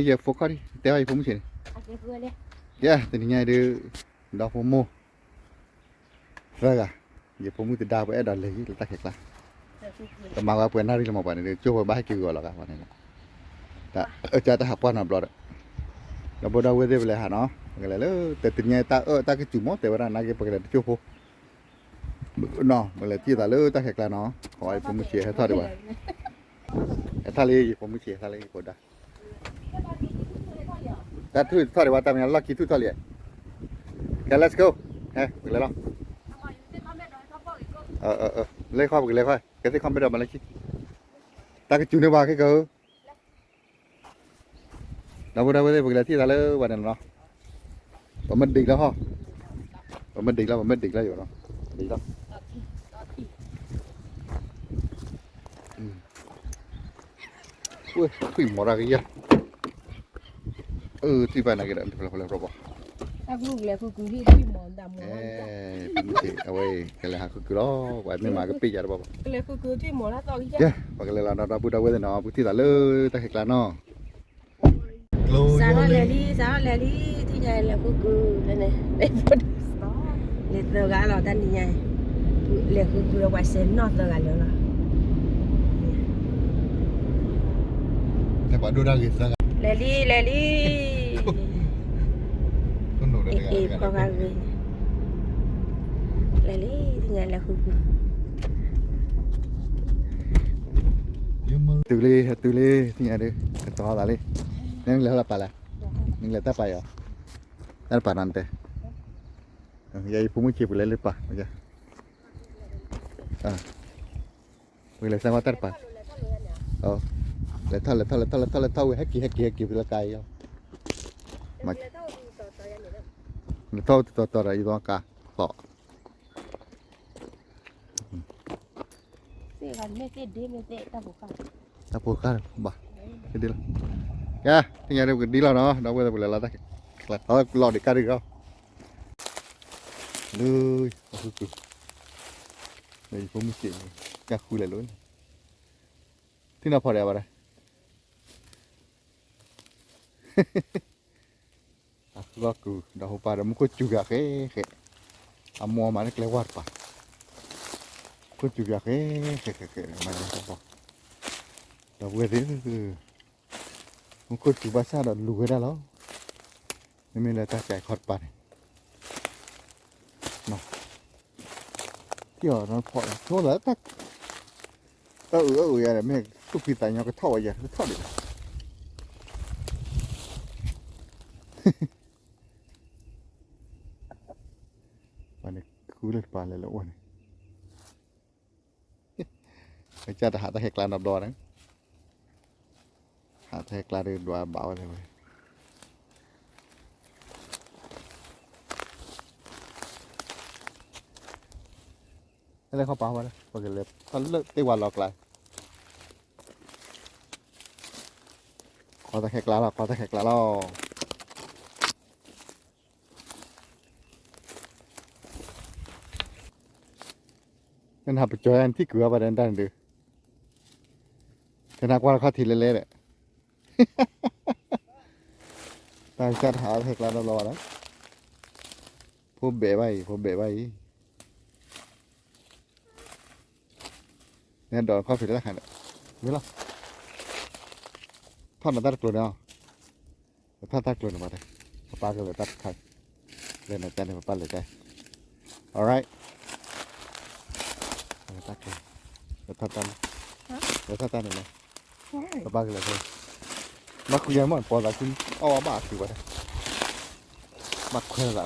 ယဖိခီၣ်ဒံ တဲအီၤယဖိမုၣ်ဆံးန့ၣ်, ယဲ တနံၤညါအံၤဒုး ဒီဖိမိၢ် သၢဂၤ, ယဖိမုၣ်သဒါဖိအဲၣ်ဒိးလဲၤလၢတၢ်ခဲကျါ, ကမၤဝဲပှဲၤနၣ်ရံၣ်လၢမၤပှၤန့ၣ်ဒီး ကၠိဖိဘၣ်ဟဲက့ၤဂီၤလီၤဂၤပှၤန့ၣ်, တၢ်အၢၣ်ကၢ်တၢ်ဟးပှၢ်နီတဘျီဒီး, ဒီပုၢ်ဒီဝဲၢ်သ့ၣ်ပလဲၤဟးနီၤ, ပကလဲၤလၢ တနံၤညါအံၤတၢ်အၢၣ်တၢ်ကစူၤမ့ၢ်တဲဝဲဒၣ်နာ်က့ ပကလဲၤတကၠိဖိ နီၤ ပလဲၤထံၣ်သးလၢတၢ်ခဲကျါနီၤ, အဝဲယဖိမုၣ်ဆံးဟဲထီၣ်ဒံးဘၣ်, ဟဲထီၣ်လံ ယဖိမုၣ်ဆံးဟဲထီၣ်လံ ယဖိဒါ တၢ်ထူၣ်ထီၣ်ဒံးဘၣ် တၢ်မ့ၢ်လီၢ်ခံထူၣ်ထီၣ်လံ, ကဲ let's go, ဟဲ ပကလဲၤလီၤ, လၢခီပကလဲၤခီ ကဲသ့ၣ်ခီမ့ၢ်ဒီးမၤလၢခံ, တၢ်ကစူၤန့ၢ်ပှၤခဲကၢ ဒီပုၢ်ဒီဝဲၢ်သ့ၣ် ပကလဲၤထံၣ်သးလၢပှၤန့ၣ်လီၤ, ပမ့ၢ်ဒံးလီၤဟီ, ပမ့ၢ်ဒံးလီၤ ပမ့ၢ်ဒံးလီၤယိၤနီၤ, ဒံးလီၤ, ထွံၣ်မီၤတၢ်ကယၢ်, အၢ ထွံၣ်ဘၣ်နာ်က့ဒီး ဖျၢၣ်ဖျၢၣ်ဘီ, အဝဲ ကလဲၤဟးဃုာ်ကုာ်လီၤ ပှၤမ့ၢ်မၤကပ့ၢ်ယၤတဘၣ်ဘၣ်, ကဲ ပှၤကလဲၤလီၤဒီး ဒီပုၢ်ဒီဝဲၢ်သ့ၣ်နီၤ ပကထံၣ်သးလၢတၢ်ခဲကျါနီၤ စးထီၣ်လဲၤလံ စးထီၣ်လဲၤလံ ထံၣ်ညါလဲၤဃုာ်ကုာ်န့ၣ်, လဲၤသၢဂၤလီၤ တၢ်နံၤညါ, လဲၤဃုာ်ကုာ်ဒီးပှၤစဲးနီၣ်သၢဂၤလၢာ်လီၤ, လဲၤလံ လဲၤလံ, အ့ၣ် ပှၤဂၤဂ့ၤ, လဲၤလံ ထံၣ်ညါလဲၤဃုာ်ကုာ် တုၤလံ တုၤလံ ထံၣ်ညါဒုး ကတီၤသးလံ, နလဲၤဟီၣ်လၢပာ်လဲၣ်, နလဲၤတၢ်ပာ်အီၤ, တၢ်တပာ်နီတတဲ, ယဖိမုၣ်ဆံးပလဲၤလၢပာ်, ပကလဲၤစၢၤဝဲတၢ်တပာ်, လဲၤထီၣ် လဲၤထီၣ် လဲၤထီၣ် လဲၤထီၣ် လဲၤထီၣ်ဝဲ ဟဲက့ၤ ဟဲက့ၤ ဟဲက့ၤဖဲလၢကါအံၤလီၤ, လဲၤထီၣ်တတီၤတီၤဒီး ယသီကါသီၣ် တၢ်ဖိဃၢ်ဘၣ်, ဒ်လီၤ, ကဲ ထံၣ်ညါဒုးပကဒ်လီၤနီၤ ဒီပုၢ်ဝဲၢ်သ့ၣ်ပလဲၤလီၤတၢ် လီၤဒံးကါဒုးလီၤ, လၢ အဃုကုာ်, လၢယဖိမုၣ်ဆံးန့ၣ် ကၢ်ဃုလဲၤလိၤန့ၣ်, ထံၣ်နီၢ်ဖီဒဲးဘၣ်ဒီး အဃုအီၣ်ကုာ် ဒီးဟိပာ်ဒီးမူခိၣ်စူၤက့ၤဃဲဃဲ, အမိၢ်မၤလၢကျဲဝါတပၤ, မူခိၣ်စူၤက့ၤဃဲ ဃဲဃဲဃဲ မၤန့ၣ်တဘီ, ဒီပုၢ်ဝဲၢ်သ့ၣ်ဧၢ, မူခိၣ်စူၤဘၣ်ဆၣ်ဒီးလူၤဝဲဒၣ်လီၤ, မ့မ့ၢ်လၢတၢ်ကဲခီတပၤန့ၣ် ထံၣ်အီၤနီၢ်ဖီ ဆိလၢ တၢ်အုၣ်အုၣ်ယၤဒီး မ့ၢ်သူၣ်ဖှံသးညီကထီၣ်ဝဲယၤ ကထီၣ်ဒံးဘၣ်, ပှၤန့ၣ် ဃုလၢတပၤလဲၤလၢအိၣ်န့ၣ်, ကစၢ်တဟးတၢ်ဟဲကျါနီတဘျီန့ၣ်, ဟးတၢ်ဟဲကျါဒီးဒွးဘၣ်ဝဲလဲၣ်ဝဲ ဟဲလၢခီပၤဝဲလၢ ပကလဲၤထီၣ်လၢတ့ၢ်ဝါလီၤကျါ, ခီတၢ်ခဲကျါလီၤ ခီတၢ်ခဲကျါလီၤ, နဟးပကၠီၤယၤနထံၣ်ကုာ်အီၤဘၣ်ဒီး နတၢ်န့ၣ်ဒုး, ကနၣ်ကွၢ်လၢခီၣ်ထံးလဲၤလဲၤဒီး, တၢ်ကစၢ်တဟးအီၣ်တၢ်ဟဲကျါနီတဘျီဘၣ်ဒီး, ဖိဘဲးဘၣ်အံၤ ဖိဘဲးဘၣ်အံၤ, နဒိးခီၣ်ဖံးလၢတၢ်ခါဒီး, မ့ၢ်လီၤ, ထီၣ်နတၢ်တကျိၤန့ၣ်လီၤ, ပထီၣ်တၢ်ကျိၤန့ၣ်ဘၣ်ဒီး, ပပၢ်ကလဲၤတၢ်တခါ, လဲၤနတၢ်န့ၣ် ပပၢ်လဲၤတၢ်, alright, တၢ်ကျိၤ, လဲၤထီၣ်တၢ်န့ၣ်, လဲၤထီၣ်တၢ်န့ၣ်လီၤ, ပပၢ်ကလဲၤဖဲ, ဘၣ်ဃုယၤမ့ၢ်ပီသးခု, အီၣ်ဝဲဘၣ်အဃုဘၣ်ဒီး, ဘၣ်ခွဲးသးလီၤ,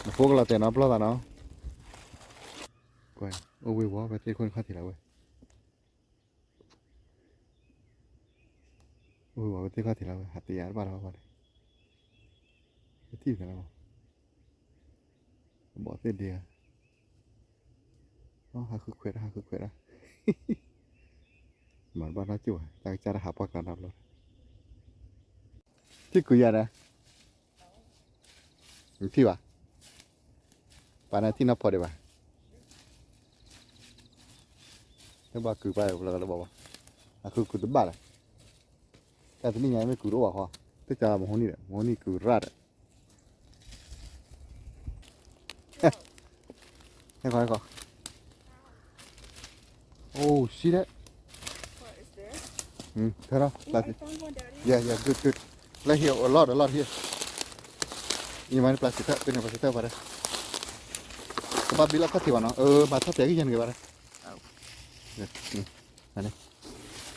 နဖိကလီၤတဲာ်နီၤ ပလီၢ်သးနီၤ, ကွၢ်, အိၣ်ဝ့ၤဝီၤ ပသ့ၣ်ခိၣ်နခီၣ်ထံးလီၤဝဲ အိၣ်ဝဲ ပသ့ၣ်ခီၣ်ထံးလီၤဝဲ ဟးတယၤတဘၣ်လီၤဝဲန့ၣ်, ပထံၣ်သးလီၤ, ဘီၣ်သ့ၣ်ဒ့ဧါ, ဟးဃုခွဲးတၢ် ဟးဃုခွဲးတၢ်, မၤတဘၣ်နီၢ်ကၠိၣ်ဘၣ် တၢ်ကစၢ်တဟးပှၢ်ကျါနီတဘျီ, ထံၣ်ကုာ်ယၤဒီး နထံၣ်ဘၣ်, ပှၤန့ၣ်ထံၣ်နီၢ်ဖီဒံးဘၣ်, တဘၣ်ကုာ်ပှၤလၢတဘၣ်ဘၣ်, အဃုကုာ်တဘၣ်လၢၤ, တၢ်တနံၣ်ညါမ့ၢ်ကုၤတအိၣ်ဘၣ်ဃီ, တၢ်ကမဟိနံၣ်ဒီး မဟိနံၣ်ကုၤရၣ်ဒီး ဟဲခီ ဟဲခီ, အိၣ် see that, ထဲတော့ plastic, yeah, yeah, good, good, plastic here, a lot, a lot here, ယမၤန့ၣ် plastic တၢ် ပန့ၣ် plastic တၢ် ပါတယ်, ကဘၣ်ဘံလီၤခီၣ်ထံးဘၣ်နီၤ, မၤထီၣ်တဲာ်ဂံၢ်ယဲန့ၣ်ကဘၣ်, မၤထီၣ်တဲာ်ဂံၢ်န့ၣ်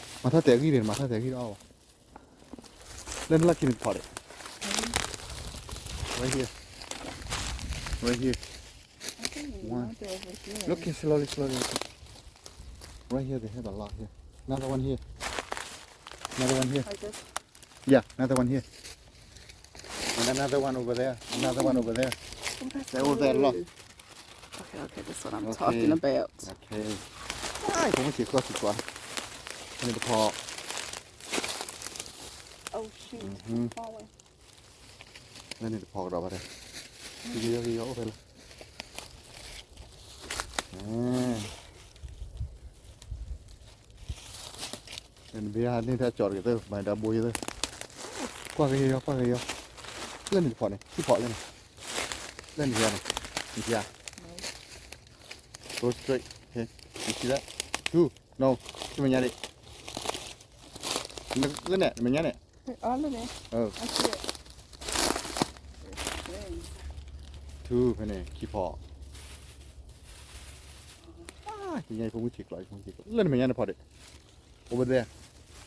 မၤထီၣ်တဲာ်ဂံၢ်အီၣ်ဘၣ် လၢနလီၢ်ခံန့ၣ်တဖီၣ်ဒီး right here, right here, one, look here, slowly, slowly, right here they have a lot here, another one here, another one here, yeah, another one here, and another one over there, another one over there, they over there a lot. Okay, okay, that's what I'm talking about. Okay. ဖိမုၣ်ဆံးကျိးဆံးကျိး, န့ၣ်တဖီၣ်, လၢန့ၣ်တဖီၣ်ကဒီးဘၣ်ဒီး, ကယီကယီအိၣ်ဖဲလၢ, နဘ့ၣ်ဟးန့ၢ်တၢ်ကၠီတက့ၢ်သၢ မၤဒၣ်ဘိယသၢ, ကွၢ်ကယီယီ ကွၢ်ကယီယီ, လၢန့ၣ်တဖီၣ်န့ၣ် ခံဖီၣ်လၢန့ၣ်, လၢန့ၣ်ယၤန့ၣ်, နထံၣ်ဧါ, go straight, okay, you see that, two, no, ဆူမဲာ်ညါဒံး, လၢန့ၣ် မဲာ်ညါန့ၣ်, ထူဖဲန့ၣ် ခံဖီၣ်, ညါဖိမုၣ်ဆံးကျိး ဖိမုၣ်ဆံးကျိး လၢန့ၣ်မဲာ်ညါန့ၣ်ဖီၣ်ဒံး, over there,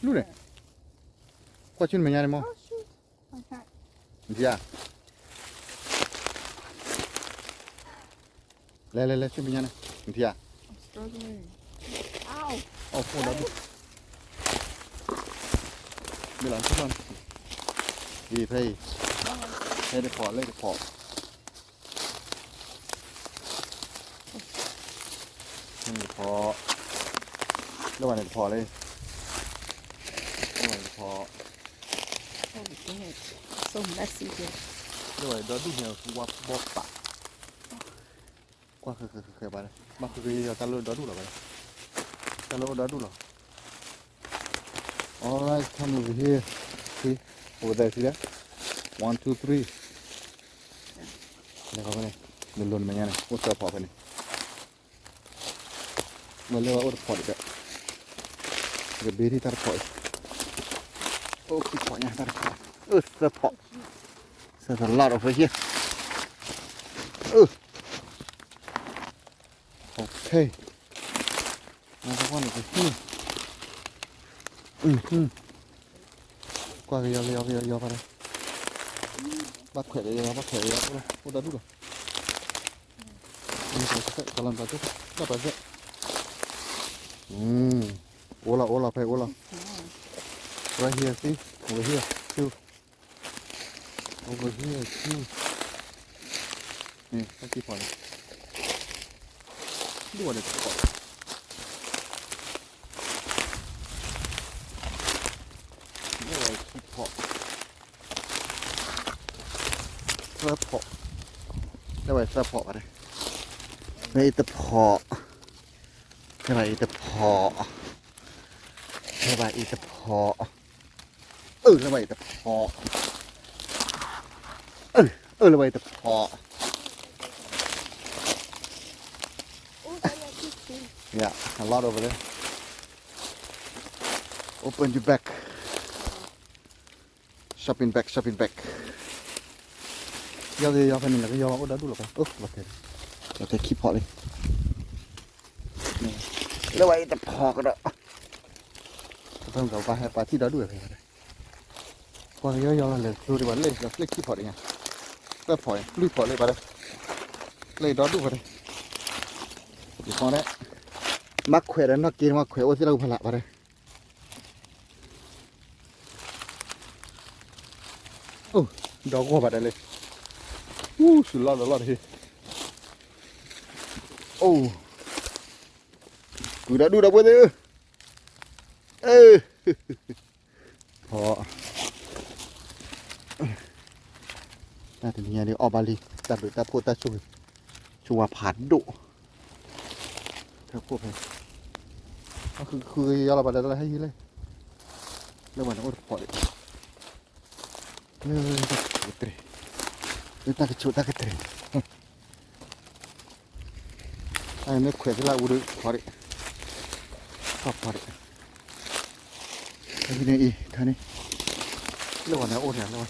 လူန့ၣ်, ကွၢ်ဆူမဲာ်ညါန့ၣ်မ့ၢ်, နထံၣ်ဧါ, လဲၤလဲၤလဲၤဆူမဲာ်ညါန့ၣ်, နထံၣ်ဧါ, အိၣ်ဖှိၣ်ဒီဒူၣ်, မ့ၢ်လီၤဆူလီၤ, အံၤဖဲအံၤ, ဖဲတဖီၣ်လၢတဖီၣ် န့ၣ်တဖီၣ်, လၢဝဲန့ၣ်တဖီၣ်လံ, လၢဝဲန့ၣ်တဖီၣ်, so messy here, လၢဝဲဒီဒူၣ်န့ၣ် ဝါဘီပာ်, ကွၢ်ဃဲဃဲဃဲဃဲဘၣ်, ဘၣ်ဃဲဃဲယီၤတၢ်လၢဒီဒူၣ်လီၤဘၣ်, တၢ်လၢအိၣ်ဒီဒူၣ်လီၤ, all right, come over here, see, over there, see that, one, two, three, လဲၤဃီဖဲန့ၣ်, နလိၤနမဲာ်ညါန့ၣ် အိၣ်သၢဖီၣ်ဖဲန့ၣ် မ့ၢ်လၢဝဲအိၣ်တဖီၣ်ဒံးဒီး, ကဘ့ထံၣ်တၢ်တဖီၣ်အံၤ, အိၣ်ခံဖီၣ်ညါတၢ်တဖီၣ်, အိၣ်သၢဖီၣ်, there's a lot over here, okay, နကွၢ်န့ၣ်ကဟံၣ်, ကွၢ်ကယီကယီကယီကယီပါ, ဘၣ်ခွဲးကယီ ဘၣ်ခွဲးကယီ, အိၣ်ဒီဒူၣ်လီၤ, ကလီၤတၢ်ကၢ, တၢ်ပာ်စဲး, အိၣ်လီၤ အိၣ်လီၤ ဖဲအိၣ်လီၤ, right here, see, over here, two, over here, two, န့ၣ် တၢ်ခံဖီၣ်န့ၣ်, ဒိၣ်ဝဲဒၣ်တဖီၣ်, ဒိၣ်ဝဲခံဖီၣ်, သၢဖီၣ်, ဒိၣ်ဝဲသၢဖီၣ်ဘၣ်န့ၣ်, ဖဲအံၤတဖီၣ်, ဖဲဘၣ်အံၤတဖီၣ်, ဖဲဘၣ်အံၤတဖီၣ်, အၢ လၢဘၣ်အံၤတဖီၣ်, အၢ လၢဘၣ်အံၤတဖီၣ်, yeah, a lot over there, open your bag, shopping bag, shopping bag, ယီကယီဖဲန့ၣ် လၢကယီအိၣ်ဒီဒူၣ်လီၤဖဲ, လီၤတဲခံဖီၣ်လံ, လၢဘၣ်အံၤတဖီၣ်ကဒီး, ပကဘၣ်ဟဲပာ်ထံၣ်ဒီဒူၣ်ဝဲဖဲ, ပှၤကယီယီလီၤလဲၤကျိဒံးဘၣ်လၢ လၢခံဖီၣ်ဒံးညါ, သၢဖီၣ် လွံၢ်ဖီၣ်လံဘၣ်ဒီး, လၢဒီဒူၣ်ဘၣ်ဒီး, ယဖီၣ်ဒီး, မၤခွဲးဒီးနီၢ်က့ မၤခွဲးအိၣ်သ့ၣ်လၢဖးလၢ်ဘၣ်ဒီး အိၣ်, ဒီဂီၢ်ဘၣ်ဒၣ်လဲာ်, အိၣ် စူၤလီၢ်ဒီးလီၢ်တဟ့ၣ်, အိၣ်, ကုၤဒီဒူၣ်ဒီပုၢ်ဝဲၢ်သ့ၣ်ဧၢ, ဖီၣ်, တၢ်တနံၤညါဒ်အီၣ်ဘၣ်လံ, တၢ်ဘျုးတၢ်ဖှိၣ်တၢ်ဆိၣ်ဂ့ၤ, ဆိၣ်ဝါဖးဒိၣ်, ထၢဖှိၣ်ဖဲ, အဃုဃုကယီလီၤဘၣ်ဒီးလၢဟဲဟံးလဲၣ်, လၢဝဲန့ၣ်အိၣ်တဖီးဒံး, လၢတၢ်ကဆိၣ်တြဲၤ, လၢတၢ်ကဆိၣ်တၢ်ကတြဲၤ, တၢ်မ့ၢ်ခွဲးသ့ၣ်လၢအူဒုးဖီးဒံး, ဖီးဖီးဒံး, ဖဲန့ၣ်အံၤ ခါန့ၣ်, လၢဝဲန့ၣ်အိၣ်န့ၣ်လီၤ,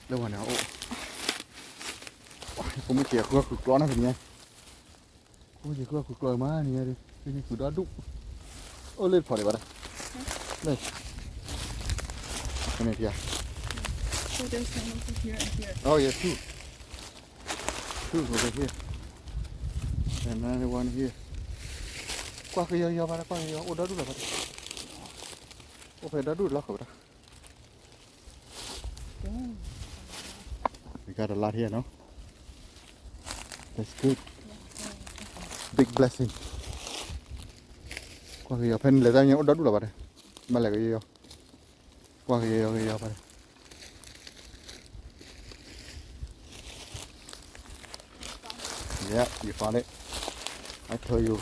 လၢဝဲန့ၣ်အိၣ်, ဖိမုၣ်စံးအဃုအီၣ်ဃုကျီနီၤတနံၤညါ, ဖိမုၣ်စံးဃုအီၣ်ဃုကျီမးနံၤညါဒီး ဃုဒီဒူၣ်, အိၣ်လၢတဖီးဒံးဘၣ်ဒီး, လၢ, ဖဲန့ၣ်ဖျါ, Oh, yeah, two. Two over here. And another one here. ကွၢ်ကယီယီဘၣ်ဒီး ကွၢ်ကယီ အိၣ်ဒီဒူၣ်လီၤဘၣ်ဒီး, အိၣ်ဖဲဒီဒူၣ်လီၤဃုာ်ဘၣ်ဒီး, We got a lot here, no? That's good. Big blessing. ကွၢ်ကယီ ဖဲန့ၣ်လဲၤတၢ်ညါအိၣ်ဒီဒူၣ်လီၤဘၣ်ဒီး, မ့ၢ်လဲၤကယီယီ, ကွၢ်ကယီယီကယီဘၣ်ဒီး, Yeah, you found it. I told you.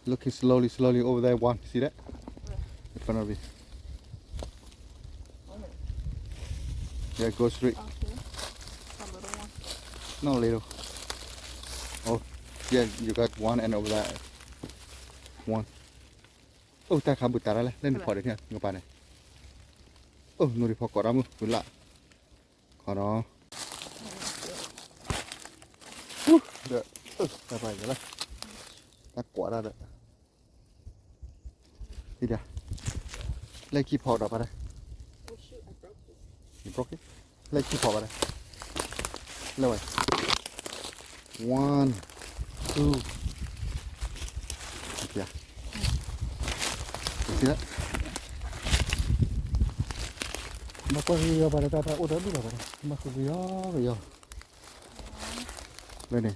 Looking slowly, slowly over there, one. See that? In front of you. Yeah, go straight. No, little. Oh, yeah, you got one and over there. One. Oh, တၢ်ခါဘူးတၢ်ရၢ်လဲၣ်, လၢနဖီးဒံးန့ၣ် နကပၤန့ၣ်. Oh, နူရံဖီးကိးတၢ်မုၢ် ဝံၤလၢ်. ခီနီၤ. ဒီး, တၢ်ပာ်ယလၢ, တၢ်ကွၢ်တၢ်ဒီး, ဒ်, လၢခံဖီးဒီးပၢ်ဒီး, လၢခံဖီးဘၣ်ဒီး, လၢဝဲ, one, two, မၤကွၢ်ကယီဘၣ်ဒီး တၢ်တၢ်အိၣ်ဒီဒူၣ်လီၤဘၣ်ဒီး မၤဃုကယီကယီ, လၢန့ၣ်,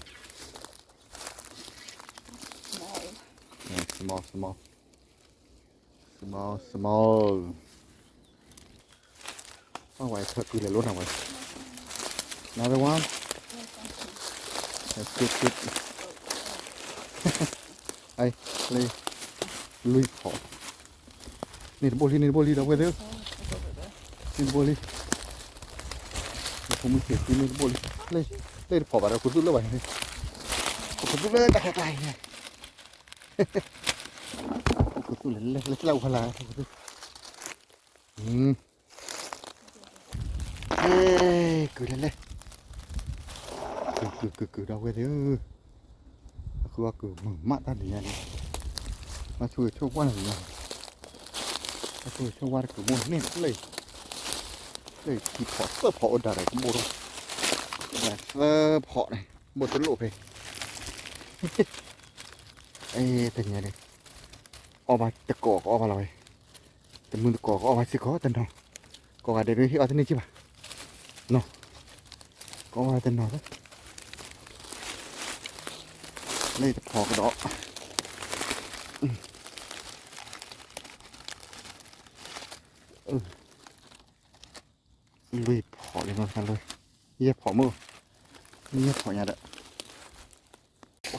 small, small, small, small. အဝဲထၢကုလဲၤလိနၤဝဲ, another one. That's good, good. အဲ, လၢ, လွံၢ်ဖီး, န့ၣ်တဘိလံ န့ၣ်တဘိလံ ဒီပုၢ်ဝဲၢ်သ့ၣ်, န့ၣ်တဘိလံ, ဖိမုၣ်ဆံးဃုန့ၣ်တဘိလံ, လၢတဖီးဘၣ်ဒီး ခိၣ်သူၣ်လၢဝဲန့ၣ်, ခိၣ်သူၣ်လၢတၢ်ခဲကျါန့ၣ်, ခိၣ်သူၣ်လၢလဲၤလၢကျါဝဲလၢ, ခိၣ်သူၣ် ကုၤလဲၤလဲၣ်, ကုၤကုၤကုၤကုၤ ဒီပုၢ်ဝဲၢ်သ့ၣ်ဧၢ, အဃုအီၣ်ကုၤမုာ်မးတၢ်နံၤညါန့ၣ်, ဘၣ်ဆိၣ်ဂ့ၤဆိၣ်ဝါနၤနံၤညါန့ၣ်, ဘၣ်ဆိၣ်ဂ့ၤဆိၣ်ဝါတကုၤမိၢ်န့ၣ်လၢ, လၢခံဖီးသၢဖီးအိၣ်ဒၣ်ဒီးကဘိၣ်ထီၣ်, သၢဖီးန့ၣ်, ဘိၣ်တလိၣ်ဖဲ အဲ, တနံၤညါန့ၣ်, အီၣ်ဘၣ်တကိးကအီၣ်ဘၣ်လီၤဝဲ, တမုၢ်တကိးကအီၣ်ဘၣ်စ့ၢ်ကီးတနီၤ, ကိးဂၤဒဲးဒုးဟ့ၣ်အီၣ်တန့ၢ်က့ဘၣ်, နီၤ, ကအီၣ်ဘၣ်တနီၤလၢ, လၢတဖီးကဒီး, လွံၢ်ဖီးလံနီၤ, ယဲၢ်ဖီးမုၢ်, ယဲၢ်ဖီးညါဒီး လၢတဖီး, ပှၤသၢဖီး, တၢ်နံၤ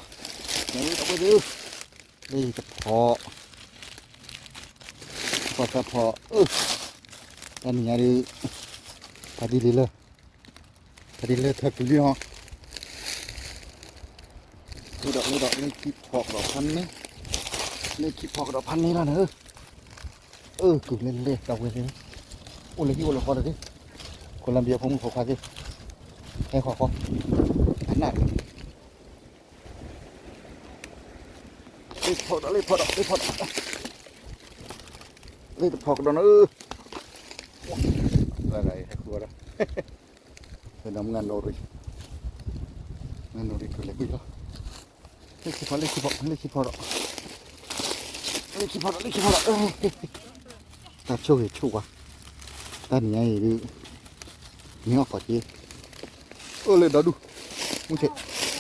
ညါဒုး, ပှၤဒ်လံလၢ, ပှၤဒ်လၢထၢကုၤလံဟီ, လၢဒီးလၢဒီးလၢခံဖီးကဒီးဖးန့ၣ်, လၢခံဖီးကဒီးဖးန့ၣ်လီၤန့ၣ်, အၢ ကုၤလဲၤလဲၤ ဒီပုၢ်ဝဲၢ်သ့ၣ်, အိၣ်လၢဟံၣ်အိၣ်လၢဃီတက့ၢ်, ကိးလၢဘံယဖိမုၣ်ဖိခွါသ့ၣ်, ဟဲဃီဃီ, အနၢ် လၢတဖီးဒီး လၢတဖီးဒီး လၢတဖီးဒီး, လၢတဖီးကဒီးန့ၣ်, လၢဂၤအံၤဟဲဃုဝဲဒၣ်, ဖဲဒီးမုၢ်နၤနိရံ, မုၢ်နၤနိရံကုၤလဲၤကွံာ်လီၤ, လၢခံဖီး လၢခံဖီး လၢခံဖီးဒီး, လၢခံဖီးဒီး လၢခံဖီးဒီး, တၢ်ဆိၣ်ဂ့ၤဆိၣ်ဝါ, တၢ်နံၤညါအံၤဒုး, မ့ၢ်အီၣ်ကိးက့ၤ, အိၣ်လၢဒီဒူၣ်, မုၢ်ဆ့း,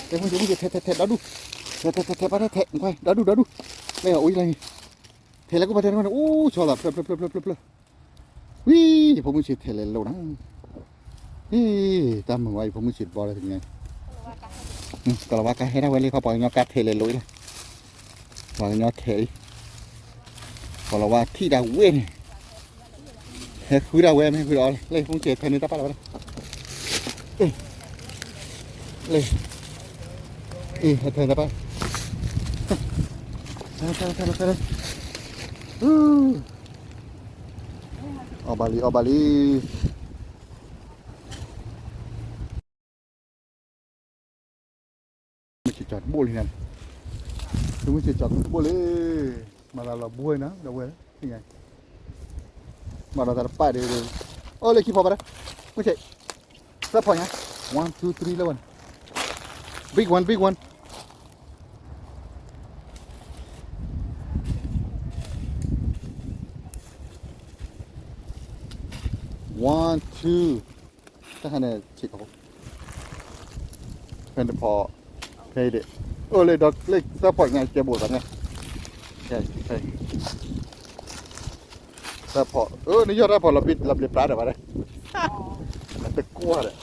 မုၢ်ဆ့း မုၢ်ဆ့း ထဲ ထဲ ထဲ ဒီဒူၣ်, ထဲ ထဲ ထဲ ထဲ ပၢ်ထဲ ထဲ နခွါ ဒီဒူၣ် ဒီဒူၣ်, လၢအအိၣ်အံၤလၢအံၤ, ထဲလဲၣ်ကိၣ်ပၢ်ထဲန့ၣ်, အိၣ်ဆီလီၤ ဖျၢၣ် ဖျၢၣ် ဖျၢၣ် ဖျၢၣ် ဖျၢၣ်, ဝံၤ ယဖိမုၣ်ဆံးထဲလဲၣ်လိာ်နၤ, ဟ့ၣ် တၢ်မုာ်ဝဲယဖိမုၣ်ဆံးတဘီလၢတနံၤညါ, ကလီၤဝါကါဟဲဒၣ်ဝဲလံခီ ပှၤကညီကါထဲလဲၣ်လိာ်အံၤလီၤ, ပှၤကညီထဲအံၤ, ပှၤလီၤဝါထံၣ်တၢ်ဝဲန့ၣ်, ဟဲဃုတၢ်ဝဲ မ့ၢ်ဃုဒီးအီၤလံ, လၢဖုမုၢ်ဆ့ၣ်ထဲန့ၢ်တၢ်ပာ်လီၤဝဲဒၣ်, လၢ, အ့ ဟဲထဲန့ၢ်တၢ်ပာ်, အီၣ်ဘၣ်လံ အီၣ်ဘၣ်လံ. မုၢ်ဆ့ၣ်ကၠီၤတဘိၣ်လံန့ၣ်, မုၢ်ဆ့ၣ်ကၠီၤတဘိၣ်လံ, မၤသးလီၤဘှံးနီၤ ဒီးဝဲ, မၤဒီးတၢ်တပာ်ဒီး, အိၣ်လၢခံဖီဘၣ်ဒီး, မုၢ်ဆ့ၣ်, သၢဖီညါ, one two three လၢဝဲန့ၣ်, big one, big one. One, two. တၢ်ဟဲန့ၣ် ဆ့ၣ်ကီး, ဖဲန့ၣ်ဖီ, ဖဲအံၤဒၣ်, အိၣ်လၢဒီးလၢသၢဖီညါ ကဲဘိးသးန့ၣ်, သၢဖီ, အၢ နယီၢ်တၢ်ဖီလီၤဘျ့းပြါဒီးဘၣ်ဒီး, နတကွၢ်ဒီး,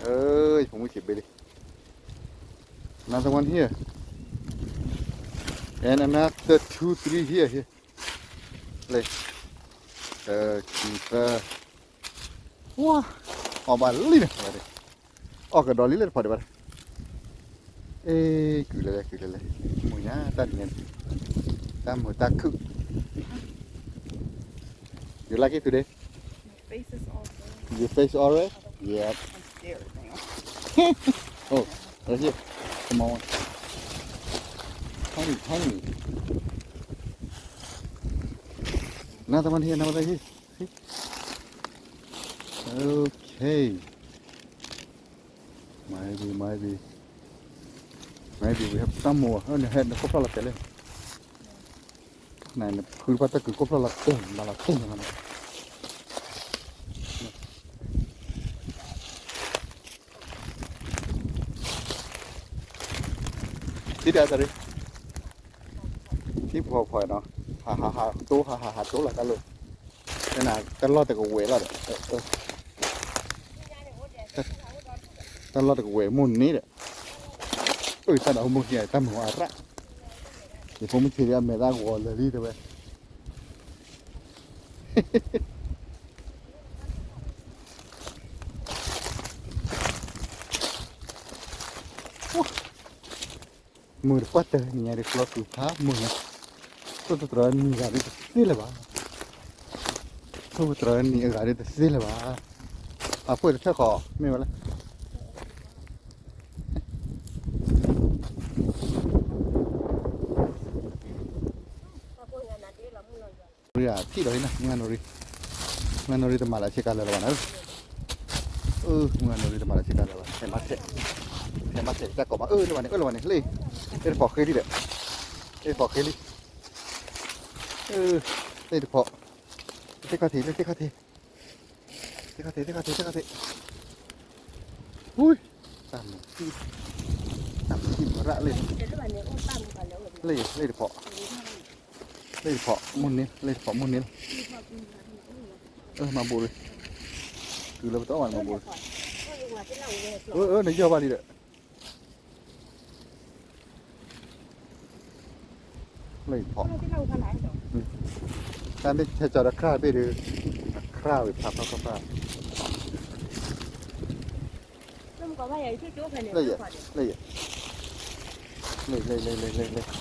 အၢ ယဖိမုၣ်ဆံးဘ့လံ, another one here, and another two, three here, here. လၢ, တၢ ခံ သၢ, ဝါ, အီၣ်ဘၣ်လံန့ၣ်, အီၣ်ကဒီးလံလၢတဖီဒံးဘၣ်ဒီး, အ့ ကုၢ်လဲၤလဲၤ ကုၢ်လဲၤလဲၤ, မုာ်ညါတၢ်ဒ်န့ၣ်, တၢ်မုာ်တၢ်ခုၣ်. You like it today? Your face is all red. Your face all red? Yep. Oh, right here. Come on. Honey, honey. Another one here, another one here. See? Okay. Maybe, maybe. Maybe we have some more. အၢ နဟဲ နကိးဖျီၣ်လီၤတဲာ်လဲၣ်. နဖုတဖၣ်တၢ်ကုာ်ကိးဖျီၣ်လီၤတဲာ် မၤလီၤတဲာ်န့ၣ်မးန့ၣ်. ထံၣ်ဒၣ်တရံး, ထံၣ်ဖီဖီနီၤ, ဟးဟးဟးတိ ဟးဟးဟးတိလီၤတၢ်လီၢ်, တၢ်လီၢ်တကဝဲၤလီၤဒီး, တၢ်လီၢ်တကဝဲၤမိၢ်န့ၣ်ဒီး, အၢ တၢ်ဒီးမိၢ်က့ၤ တၢ်မုာ်အရၣ်, ယဖိမုၣ်ဆံးဒၣ်အမဲာ်သၣ်ဂီၤလၢာ်လံတဲဝဲ. မုာ်တပှၢ်တၢၢ် နံၤညါဒ်ကျီကုာ်ဖးမုာ်န့ၣ်, ထိၣ်သတြီၤနံၤအဂၤဒ်တသ့လၢၤဘၣ်, ထိၣ်သတြီၤနံၤအဂၤဒ်တသ့လၢၤဘၣ်, အဖှိၣ်တထၢၣ်ဃီ မ့ၢ်ဝဲလဲၣ်. ထံၣ်ဒီးဟံးန့ၣ် မုၢ်ဂၤနိရံ, မုၢ်ဂၤနိရံတမၤလၢဆ့ကၤလၢာ်လၢၤဘၣ်န့ၣ်, အၢ မုၢ်ဂၤနိရံတမၤလၢဆ့ကၤလၢာ်ဘၣ်, ထဲမၤထဲ, ထဲမၤထဲတၢ်ကိးမး အၢ လၢဘၣ်န့ၣ် အၢ လၢဘၣ်န့ၣ် လၢ, လၢတဖီၣ်ဃ့လံဒီး, လၢတဖီၣ်ဃ့လံ, အၢ လၢတဖီၣ်, လၢတခီၣ်ထံး လၢတခီၣ်ထံး, တခီၣ်ထံး တခီၣ်ထံး တခီၣ်ထံး, ဝူ, တၢ်မုာ်, တၢ်မုာ်မရၣ်လၢ, လၢတဖီၣ် လၢတဖီၣ်မုၢ်န့ၣ်, လၢတဖီၣ်မုၢ်န့ၣ်လီၤ, အၢ မၤဘူးရံ, ကုၢ်လၢပတအီၣ်ဘၣ်န့ၣ်မၤဘူးရံ, အၢ အၢ နယီၢ်ဘၣ်လံဒီး, လၢတဖီၣ်, တၢ်မ့ၢ်ထဲကၠီၤဒီးခရၣ်ဘ့ၣ်ဒီး, ခရၣ်ဝံၤဖးဖးဖးဖး, လၢယဲ, လၢယဲ, လၢ လၢ လၢ လၢ လၢ မ့ၢ်,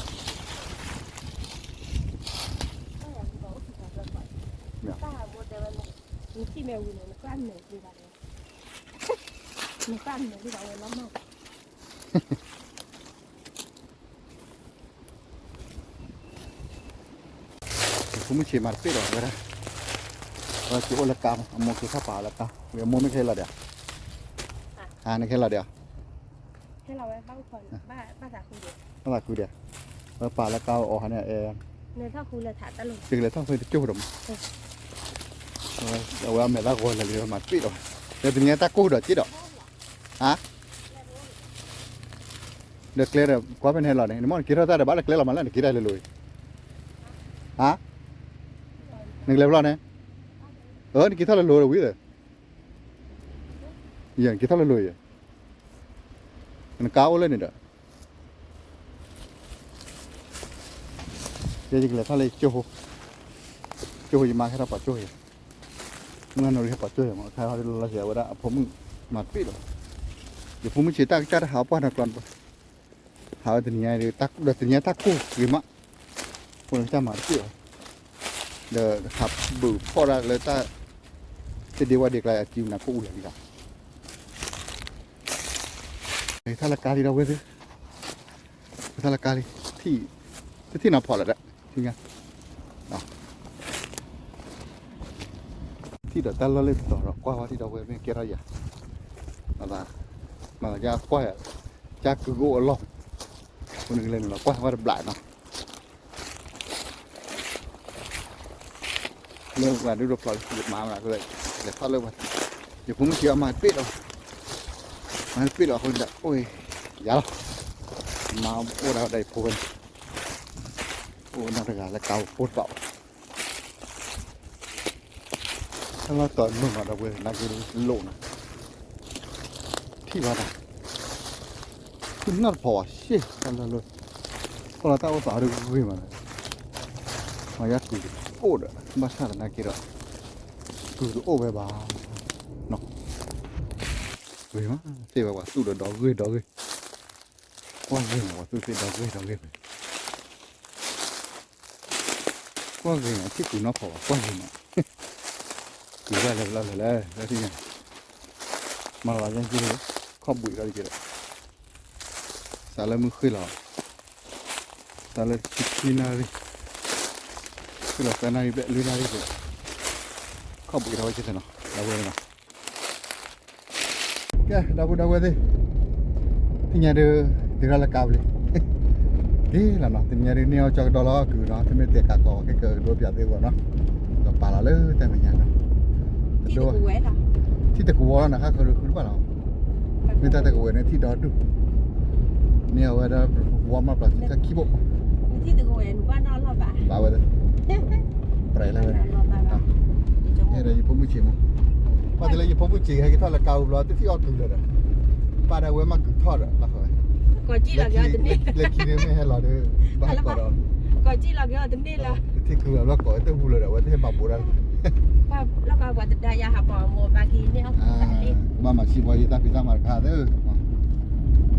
ဖိမုၣ်ဆံးမၤတပ့ၢ်ဒီးဝဲဒၣ်, ဝဲက့ၤအိၣ်လၢကါမး အမိၢ်က့ၤထီၣ်ပာ်အီၤလၢကါ, ဝံၤအမိၢ်မ့ၢ်ကဟဲလီၤဒံး, ဟါ နကဟဲလီၤဒံး, ဘၣ်သးဃုဒံး, ဝဲပာ်လၢကါအီၤဟါန့ၣ်, ကလဲၤထီၣ်ဃုတကၠိၢ်ဒီးမး, အဝဲအမဲာ်သၣ်ဂီၤလၢာ်လံ မၤတပ့ၢ်ဒီး, ဒီးတနံၤညါတၢ်ကိၢ်ဒီးက့ဒီး, ဟါ ဒီးကျဲဒီး ကွၢ်ဖဲနဟဲလီၤန့ၣ် နမ့ၢ်နက့ၤထီၣ်တၢ်ဒီး ဘၣ်လၢကျဲလီၤမးလၢနက့ၤတၢ်လၢလိၤအံၤ, ဟါ, နကလဲၤဖဲလဲၣ်န့ၣ်, အၢ နက့ၤထီၣ်လၢလိၤဒီးဝံၤဒီး, ယနက့ၤထီၣ်လၢလိၤအံၤ, နကါအိၣ်လၢန့ၣ်ဒီး ယကလဲၤထီၣ်လၢယကၠိဖိ, ကၠိဖိယမါဟဲထီၣ်ပှၤကၠိယၤ, မုၢ်ဂၤနီၣ်ရံၣ်ဟဲပှၤကၠိယၤမး ခါဟီဒ်လီၤလီၤဆဲး အဝဲဒၣ်အဖိမုၣ်မၤတပ့ၣ်လီၤ. ယဖိမုၣ်ဆံးတၢ်ကစၢ်တဟးပှၢ်နီၢ်ကျီ, ဟးဝဲတနံၤညါဒီး ဒီးတနံၤညါတၢ်ကိၢ်ဂ့ၤမး, ဖိန့ၣ်ကစၢ်မၤတပ့ၣ်လီၤ, ဒီးဟးဘုးဖီၣ်ဒၣ်လၢတၢ် တဒ့ဝဲဒ့ကျါအစုနၤခိၣ်အူလၢာ်လံလီၤ. ထီၣ်လၢကါလံဒီပုၢ်ဝဲၢ်သ့ၣ်, ထီၣ်လၢကါလံ, ထံၣ်, တထံၣ်နီၢ်ဖီၣ်လၢၤဒီး, ထံၣ်ညါ, ထံၣ်ဒီးတၢ်လီၢ်လၢတီၤဒီးကွၢ်ဝဲထံၣ်ဒီပုၢ်ဝဲၢ်မ့ၢ်ကဲထီၣ်ယၤ, မၤသး, မၤသးကကွၢ်ယၤ, ကကုၢ်ကအိၣ်အလီၢ်, အဃိန့ၣ်ကလဲၤနုာ်လီၤကွၢ်ဝဲတဘျီနီၤ. လၢပှၤဒိၣ်ဒိၣ်ဖျိးလၢမၤမး လဲၤထီၣ်လၢပှၤ, ယဖိမုၣ်ခံဂၤမၤတပ့ၣ်လီၤ, မၤတပ့ၣ်လီၤအဃိန့ၣ်ဒီး အိၣ်ယၤလီၤ, မၤအိၣ်ဒၣ်ဝဲဒၣ်ယဖိဝဲန့ၣ်, အိၣ်နီတဂၤလၢကါအိၣ်တဘၣ်ဘၣ်. တၢ်လီၢ်တီၤမုၢ်မးဒီပုၢ်ဝဲၢ် နာ်က့လိာ်နီၤ, ထံၣ်ဘၣ်တၢ်, ထံၣ်နီၢ်တဖီၣ်ဘၣ်ရှ့ တၢ်လီၢ်လၢ, ခီလီၤတၢ်အိၣ်သးဒ်ဂ့ၤမး, မၤယါကုၢ်တအိၣ်ဒီး ဘၣ်ဆၣ်သနာ်က့ဒီး, ကုၢ်တအိၣ်ဝဲဘၣ်, ဂ့ၤမး, သ့ၣ်ဝဲပှၤသူၣ်ဒီးဒီဂ့ၢ်ဒီဂ့ၢ်, ကွၢ်ဂ့ၤမး ပှၤသူၣ်သ့ၣ်ဒီဂ့ၢ်ဒီဂ့ၢ် ကွၢ်ဂ့ၤန့ၣ် အထံၣ်ကုၢ်နီၢ်ဖီၣ်ဘၣ် ကွၢ်ဂ့ၤန့ၣ်, ကုၢ်ဘၣ်လဲၤလီၤလဲၤလဲၤ လၢထံၣ်ညါ, မၤလီၤယဲၢ်က့ၤ, ခီၣ်ဘှံးဒီးက့ၤဒီး, စးလၢမုၢ်ဃ့ၢ်လီၤ, စးလၢခံနၣ်ရံၣ်, ဃ့ၢ်လီၤသၢနၣ်ရံၣ်ဘျဲၣ်လွံၢ်နၣ်ရံၣ်က့ၤ, ခီၣ်ဘှံးဒီးဝဲက့ၤသ့ၣ်နီၤ ဒီပုၢ်ဝဲၢ်နီၤ ကဲ ဒီပုၢ်ဒီဝဲၢ်သ့ၣ်, သ့ၣ်ညါဒုး, တရၢလၢကါဘျီ, ဒ်လီၤနီၤ တနံၤညါဒုး န့ၢ်အီၣ်ကၠီကဒီလီၤကုၢ်နီၤ တမ့ၢ်တဲကးကီး ကဲကဒိပၠးသ့အဂီၢ်နီၤ, ဒီးပာ်လီၤလၢတၢ်မဲာ်ညါနီၤ, ထံၣ်တကဝဲၤနီၤ ဃၣ်ဃၢၤဒုးဃုတဘၣ်လီၤ, မ့ၢ်တၢ်တကဝဲၤန့ၣ်ထံၣ်ဒီဒူၣ်, န့ၢ်အီၣ်ဝဲဒၣ် ဝီမးပျီထံတၢ်ခံဘိၣ်, ဘၣ်ဝဲ ပြဲးလၢဝဲ, ယဖိမုၣ်ဆံးမး, ဘၣ်တလၢယဖိမုၣ်ဆံး ဟဲက့ၤထီၣ်လၢကါအူဘျီ တထံၣ်အီၣ်ကုၢ်လၢၤဒီး, ပၢ်ဒၣ်ဝဲမၤကုၢ်ထီၣ်ဒီး လၢခံန့ၣ်မ့ၢ်ဟဲလီၤဒီး, ဘၣ်ဟဲကီးဒီး, တထံၣ်ကုၢ်လၢၤဘျီကိးဝဲတဟူလၢၤဒီး အဝဲတဟဲမၤဘူးဒၣ်, ဘၣ်မၤစံးပှၤယတၢ်ဖံးတၢ်မၤတခါသ့,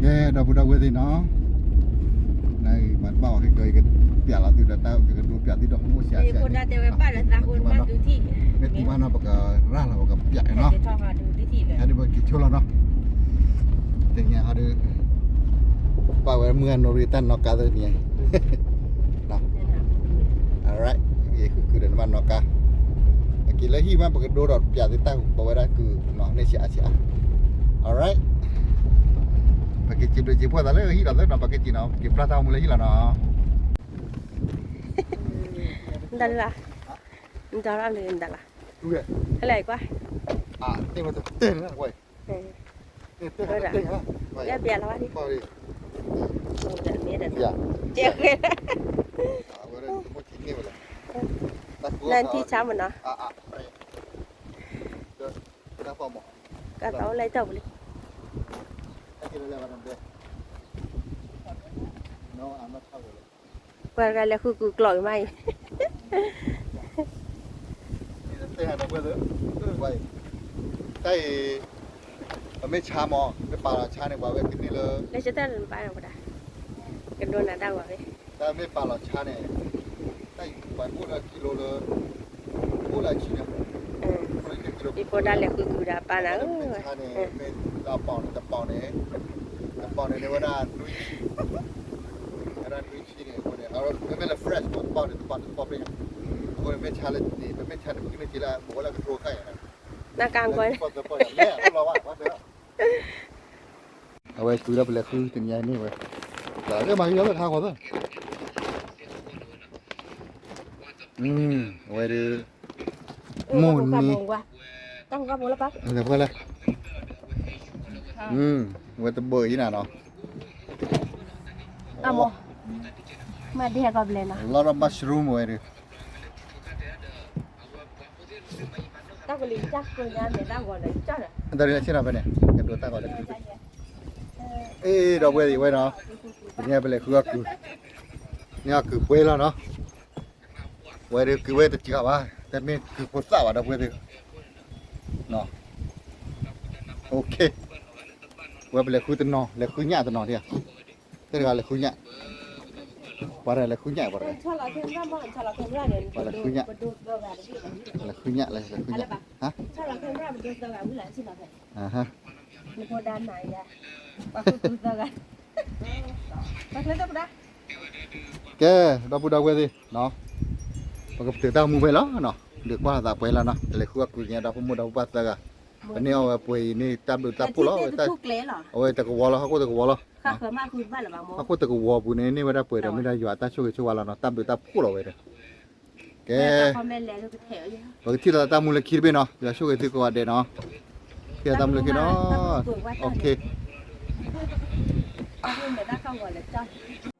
ကဲ ဒီပုၢ်ဒီဝဲၢ်သ့ၣ်နီၤ နမၤတဘၣ်အီၤ ကကပျးလီၤသုဒီးတၢ် ကကဒိပျးသုဒီး မ့ၢ်အိၣ်စှၤစှၤန့ၣ်, မ့ၢ်တုၤမးနီၤ ပကရၢ်လီၤ ပကပျးနီၤ, ဟဲဒုးပက့ၤဆိလီၤနီၤ, တနံၤအံၤဒီး ပာ်ဝဲမုၢ်အနီၣ်ရံၣ်တၢ်နီၣ်ကါသ့တနံၤအံၤ, alright, ယဃုကုၢ်ဒီးနဘၣ်နီၣ်ကါ, အက့ၤလၢဟံၣ်မး ပကဒိဒီးပျးသုတၢ်ပဝဲဒၣ်ကုၢ်နီၤ န့ၢ်ဆံးအါဆံးအါ, alright, ပကစံးဘျုးစံးဖှိၣ်သးလၢဟံၣ်လီၤသ့နီၤ ပကစံးနီၤ က့ၤပျၢ်တၢ်အိၣ်မူလၢဟံၣ်လီၤနီၤ, နတၢ်လၢ, နတၢ်ရၣ်လၢနတၢ်လၢ, ဟဲလၢကွၢ်, တဲ, တဲ, တဲ, တဲ, တဲ, တဲ, တဲ, တဲ, တဲ, တဲ, တဲ, နထံဆါမနီၤ, ကသီလၢတၢ်ပူၤလံ, ပှၤတဂၤလဲၤဃုကုၢ်ကျိးအံၤမးအံၤ, တၢ်အံၤ, ပမ့ၢ်ဆါမး မ့ၢ်ပာ်လီၤဆါန့ၣ် ပှၤဝဲကန့ၢ်လၢ, လၢတၢ်နပာ်ဝဲဒၣ်, ကဒိနၤတၢ်ဂီၤဖဲ, တၢ်မ့ၢ်ပာ်လီၤဆါန့ၣ်, တၢ်အံၤပှၤအိၣ်လၢကံလိလၢ, အိၣ်လၢအဆံန့ၣ်, ယဖိဒၣ်လဲၤဃုကုၢ်ဒီးပာ်နၤဧၢ, မ့ၢ်ဆါန့ၣ် မ့ၢ်တပီၢ်န့ၣ်, တပီၢ်န့ၣ်, တပီၢ်န့ၣ်န့ၣ်ဝဲဒၣ်နွံဆံ, ဝဲဒၣ်နွံဆံန့ၣ် အဃိန့ၣ် မ့မ့ၢ်လၢ fresh မး တပီၢ်န့ၣ် တပီၢ်န့ၣ် တပီၢ်ဖဲညါ, အဃိန့ၣ် မ့ၢ်ဆါလၢန့ၣ် ပမ့ၢ်ဆါန့ၣ် ပကန့ၢ်က့ၤလၢ ပဝဲလၢကထိခါအံၤန့ၣ်, နကါကီ, အဝဲဃုဒီးပလဲၤဃုတနံၤညါန့ၣ်ဝဲ, လၢမၤဟံးလီၤလၢခါဃီသၢ, အဝဲဒၣ်, မိၢ်န့ၣ်, လဲၤဖဲလဲၣ်, အဝဲတဘၢအံၤနၤနီၤ, အမ့ၢ်ဒ်ဟဲကီးဘျဲၣ်နီၤ, lot of mushroom ဝဲဒၣ်, တၢ်ကလံၤတၢ်ကၢညါန့ၣ် တၢ်ဂီၤလၢကၢ်ဒီး, အတၢ်ရ့ဆ့ၣ်နီၤဖဲန့ၣ် ကဒိတၢ်ဂီၤလၢကၢ်, အ့ ဒီပုၢ်ဝဲၢ်သ့ၣ်ဝဲနီၤ, ပကပလဲၤဃုအီၣ်ကုၢ်, န့ၢ်အီၣ်ကုၢ်ပှဲၤလီၤနီၤ, ဝဲဒၣ်ကုၤဝဲတစှၤဘၣ်, တမ့ၢ်ကုၤဖိသၣ်ဘၣ်ဒီပုၢ်ဝဲၢ်သ့ၣ်, ဝဲပလဲၤဃုတနီၤ လဲၤဃုညၣ်တနီၤဒၣ်, တဂၤလဲၤဃုညၣ်, ပှၤတဂၤလဲၤဃုညၣ်, ပှၤတဂၤလဲၤဃုညၣ်, လဲၤဃုညၣ်, လဲၤဃုညၣ်, ကဲ ဒီပုၢ်ဒီဝဲၢ်သ့ၣ်, ပကပတုာ်တၢ်မူဖဲလီၤနီၤ, ဒုးကွၢ်သးပှဲၤလီၤနီၤ, တလဲၤဃုအီၣ်ကုၤညါဒီဖိမိၢ်ဒီဖိပၢ်သၢဂၤ, ပန့ၢ်အီၣ်ဝဲပှဲၤအံၤန့ၣ် တၢ်ဘျုးတၢ်ဖှိၣ်လီၤ, အဝဲတကဝီၤလီၤ, ဟီၣ်ခိၣ်တကဝီၤလီၤ, ဟီၣ်ခိၣ်တကဝီၤပူၤန့ၣ် န့ၢ်ဝဲဒၣ်ပှဲၤဒီးမ့ၢ်ဒၣ်ယွၤအတၢ်ဆိၣ်ဂ့ၤဆိၣ်ဝါလီၤနီၤ, တၢ်ဘျုးတၢ်ဖှိၣ်လီၤဝဲဒီး, ကဲ ပကထံၣ်လိာ်သးတၢ်မူလၢခံတဘ့ၣ်နီၤ, ယွၤဆိၣ်ဂ့ၤသုကိးဂၤဒဲးနီၤ, ထံၣ်လိာ်သးတၢ်မူလၢခံနီၤ, အ